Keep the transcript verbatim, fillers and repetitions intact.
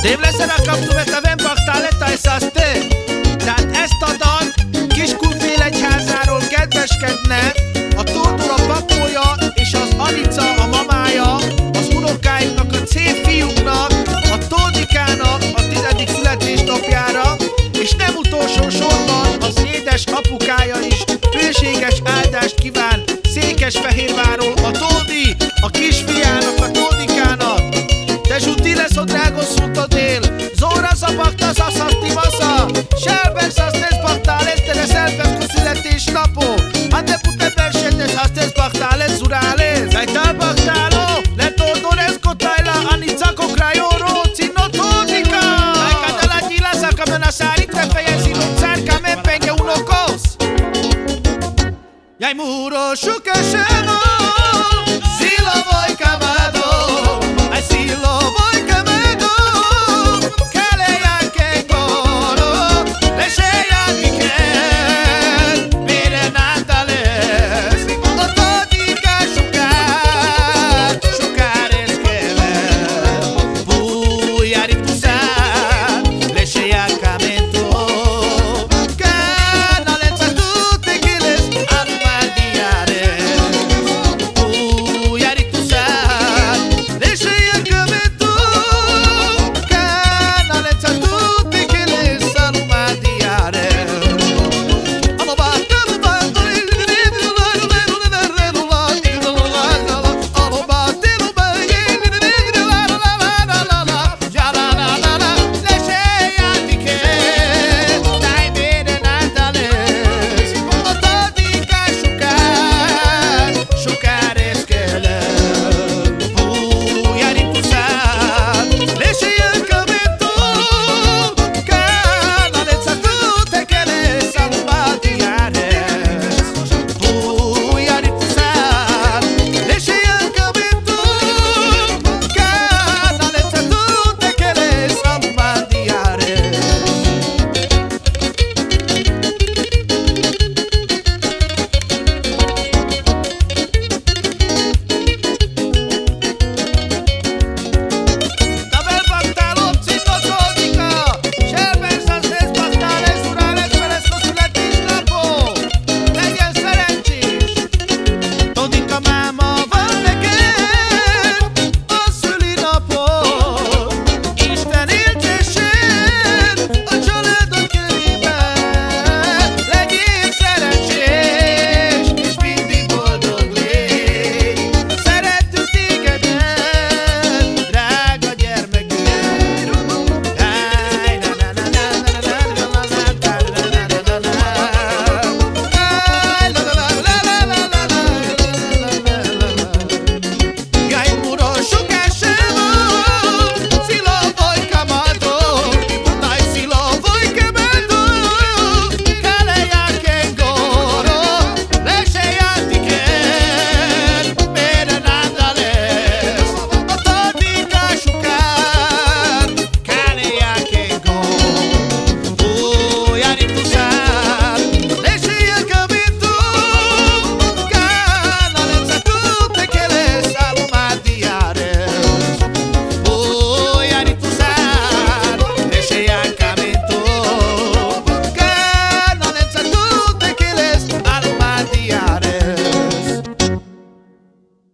Délvleszer a kapcsu, mert a Wenbach Taleta e százte. Teát ez a dal Kiskun félegyházáról kedveskedne a Tordul a papolya és az Anica a mamája az unokájuknak, a cél fiúknak, a Toldikának a tizedik születésnapjára, és nem utolsó sorban az édes apukája is hőséges áldást kíván Székesfehérvárról a Toldi, a kisfiának, a Toldikának. Te zsudi lesz, o drága Szuta Dél. Zora sa bachta sa sasti vasa. Šelber sa stes bachtales, te le šelber ko születésnapo. Ande pute beršete sa stes bachtales, zurales. Daj ta bachtalo, le to dores ko tajla, ani cako krajo ro, cino Toldika. Daj ka dala dila sa kamena sari, tre feje si no car kamen penge uno kos. Jaj muro šuke še